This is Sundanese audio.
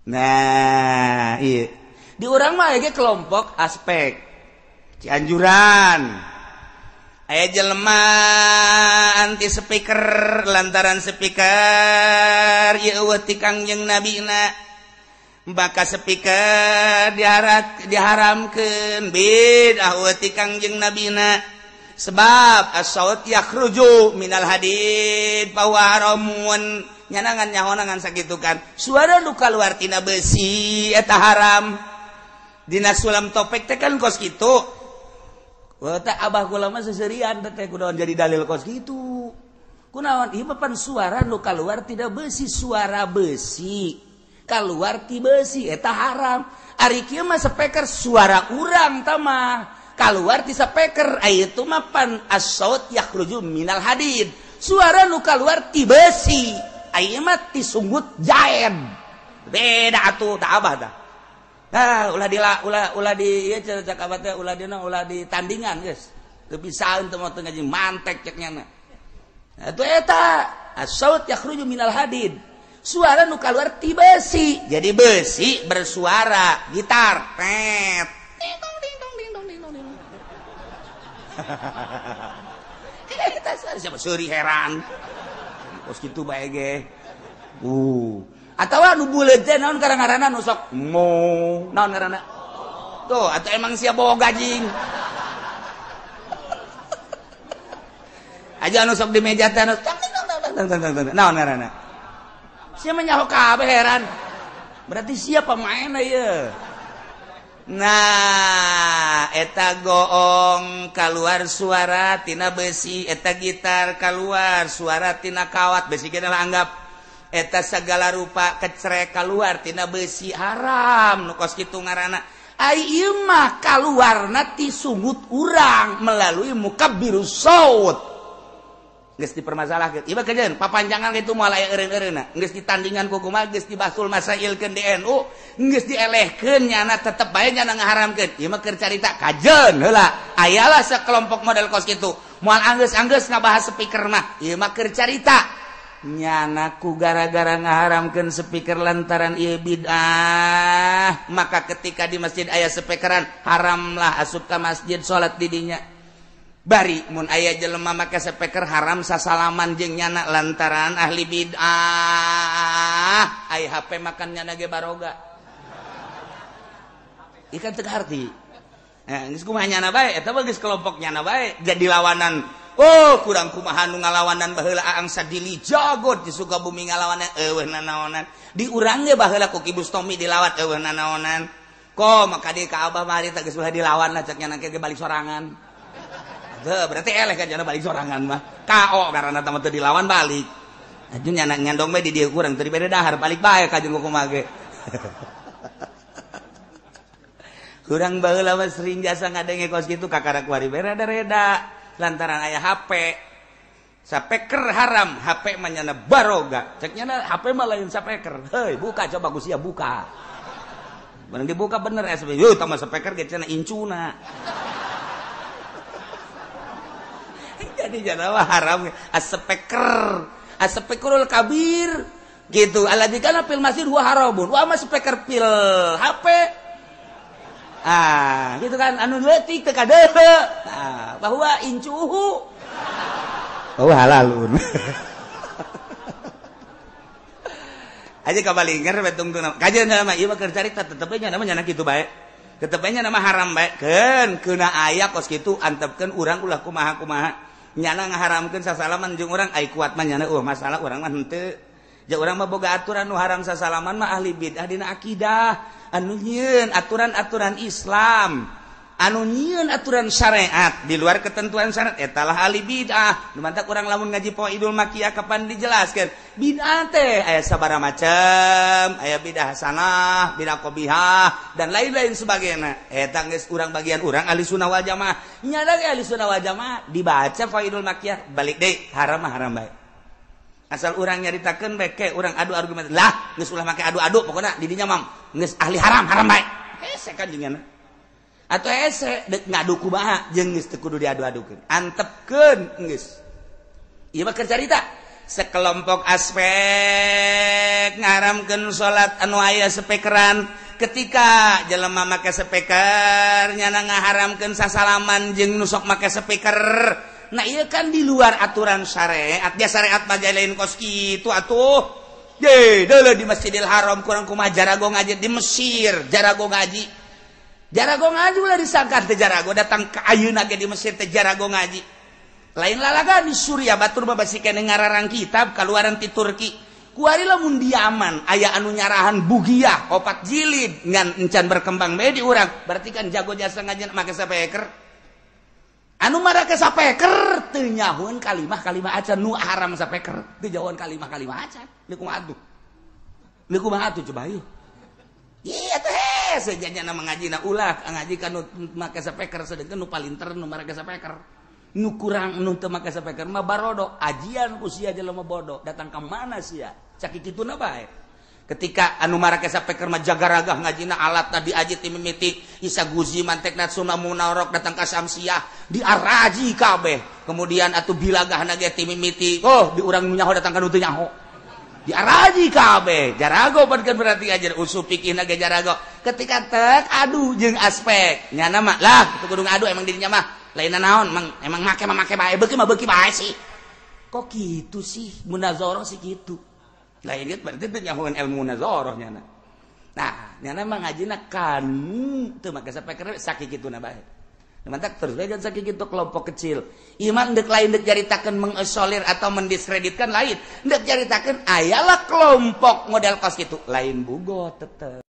Nah, iya. Di urang mah aya kelompok aspek Cianjuran. Aya jelema anti speaker lantaran speaker ieu eueuh ti Kangjeng Nabina. Maka speaker diharamkeun bid'ah eueuh ti Kangjeng Nabina. Sebab as-saut yakhruju minal hadid fa huwa haramun. Nyanangan nyahonangan sakitu kan. Suara nu kaluar tina besi eta haram. Dina sulam topek teh kan kos kitu. Wah teh abah kula mah seserian teh kunaon jadi dalil kos kitu. Kunaon ieu mah pan suara nu kaluar tina besi, suara besi kaluar ti besi eta haram. Ari kieu mah speaker suara urang tah mah kaluar ti speaker, aya itu mah pan as-saut yakhruju minal hadid. Suara nu kaluar ti besi, aya mah ti sunggut jaen. Beda atuh tah abah tah. Nah, ulah di ulah ulah di ieu cek abah teh ulah dina ulah di tandingan geus. Teu bisaeun teu moal teu ngaji mantek cek nyana. Nah, atuh eta as-saut yakhruju minal hadid. Suara nu kaluar ti besi. Jadi besi bersuara, gitar tet. Ding dong ding dong ding dong ding dong ding. Kita siapa seuri heran. Kos kitu bae ge. Atawa nu buleud teh naon ngaranna nu sok mo naon ngaranna? Tuh, atau emang sia bawa gajing. Aja nu sok di meja teh nu tang tang tang tang tang. Naon ngaranna? Sia mah nyaho kabeh heran. Berarti sia pemain ieu. Nah, eta goong kaluar suara tina besi, eta gitar kaluar suara tina kawat, besi kita lah anggap eta segala rupa kecrek kaluar tina besi haram nu kos kitu ngaranna. Ai ieu mah kaluarna ti sungut urang melalui mukabbirus saut. Geus dipermasalahkeun. Ieu mah kajeun papanjangan kitu moal aya eureun-eureunna. Geus ditandingan ku kumaha geus dibasul masailkeun di NU, geus dielehkeun nyana tetep bae nyana ngaharamkeun. Ieu mah keur carita kajeun heula. Ayalah sekelompok model kos kitu. Moal anggeus-anggeus ngabahas speaker mah. Ieu mah keur carita. Nyana ku gara-gara ngaharamkeun speaker lantaran ieu bid'ah, maka ketika di masjid aya speakeran haramlah asup ka masjid salat di dinya. Bari mun aya jelema make speaker haram sasalaman jeung nyana lantaran ahli bid'ah. Ai HP makan nyana ge baroga. Ieu kan teu harti. Geus kumaha nyana bae eta mah geus kelompok nyana bae jadi lawanan. Oh, kurang kumaha nu ngalawanan baheula Aang Sadili jagot di Sukabumi ngalawanan eueuh nanaonan. Di urang ge baheula ku Ki Bustomi dilawat eueuh nanaonan. Ko maka di ka Abah mah harita geus ulah dilawan lah cek nyana ge balik sorangan. Teu berarti eleh kan nyana balik sorangan mah. KO karena tah mah teu dilawan balik. Aju nyana nyandong bae di dieu kurang teu dibere dahar balik bae ka jeung kumaha ge. Kurang baheula mah sering jasa ngadenge kos kitu kakara kuari bere reda. Lantaran aya HP sapeker haram, HP mah nyana baroga. Cek nyana HP mah lain sapeker. Heuy, buka coba ku sia buka. Barang dibuka bener SB. Yuh, tah mah sapeker ge cenah incuna. Jadi nyana mah haram as-speaker. As-speakerul kabir gitu. Alladzi kana fil masjid huwa haramun. Wa ma speaker fil HP. Ah, gitu kan anu leutik teu kadeuleu. Nah, bahwa incuhu. Oh halalun. Aja kabalinger betung tungna. Kajeun mah ieu mah keur carita tetep we nya nyana kitu bae. Tetep we nya mah haram bae. Keun keuna aya kos kitu antepkeun urang ulah kumaha-kumaha. Nyana ngaharamkeun sasalaman jeung urang ai kuat mah nyana eueuh masalah urang mah henteu. Ja urang mah boga aturan nu haram sasalaman mah ahli bidah dina akidah. Anu nyieun aturan-aturan Islam, anu nyieun aturan syariat di luar ketentuan syariat eta lah ahli bid'ah. Nu mantak urang lamun ngaji Fawaidul Makiyah kapan dijelaskeun bid'ah teh aya sabaraha macam, aya bid'ah hasanah, bid'ah qabihah dan lain-lain sebagainya. Eta geus urang bagian urang ahli sunnah wal jamaah. Nyana ge ahli sunnah wal jamaah dibaca Fawaidul Makiyah balik deui haram mah haram bae. Asal urang nyaritakeun bae ke urang adu argumen lah geus ulah make adu-adu pokona di dinya mam geus ahli haram haram bae hese kan jeung atuh hese deuk ngadu kumaha jeung geus teu kudu diadu-adukeun antepkeun geus ieu mah keur carita sekelompok aspek ngaharamkeun ngaharamkeun salat anu aya speakeran. Ketika jelema make speaker, nyana ngaharamkeun sasalaman jeung nu sok make speaker. Nah, iya kan di luar aturan syariat. Dia syariat mah lain kos kitu atuh. Ye, deuleu di Masjidil Haram kurang kumaha jarago ngaji di Mesir, jarago ngaji. Jarago ngaji ulah disangka teh jarago, datang ke ayeuna ge di Mesir teh jarago ngaji. Lain lalaga di Suriah, batur mah basi keneh ngararang kitab kaluaran ti Turki. Kuari lamun diaman aya anu nyarahan Bugiyah 4 jilid ngan encan berkembang bae di urang. Berarti kan jago jasa ngaji make speaker. Anu marake speaker teu nyahoeun kalimah-kalimah acan nu haram speaker. Teu jauhan kalimah-kalimah acan. Leuh kumaha atuh? Leuh kumaha atuh coba yeuh. Iya teh sejanya ngajina ulah ngaji kan nu make speaker, sedengkeun nu palinter nu marake speaker. Nu kurang nu teu make speaker mah barodo ajian ku sia jelema bodoh datang ka mana sia sakitu kituna bae. Ketika anu marake speaker mah jagaragah ngajina alat tadi aji ti mimiti Isa Guzi mantekna sunah munarok datang ka Samsiah diaraji kabeh. Kemudian atuh bilagahna ge ti mimiti oh di urang nu nyaho datang ka nu teu nyaho diaraji kabeh jarago pan kan berarti ajar usul fikihna ge jarago. Ketika tek adu jeung aspek nyana mah lah itu kudu ngadu emang dirinya mah lainna naon emang, emang make mah make bae, beuki mah beuki bae sih. Kok gitu sih munazarah sih gitu lah, ini berarti teu nyahoeun ilmu munazarah nyana. Nah, nyana mah ngajina kan teu make sapeker sakituna bae. Mantak terus bae sakitu kelompok kecil iman deuk lain deuk caritakeun mengisolir atau mendiskreditkan, lain deuk caritakeun ayalah kelompok model kos kitu lain bugo tetep.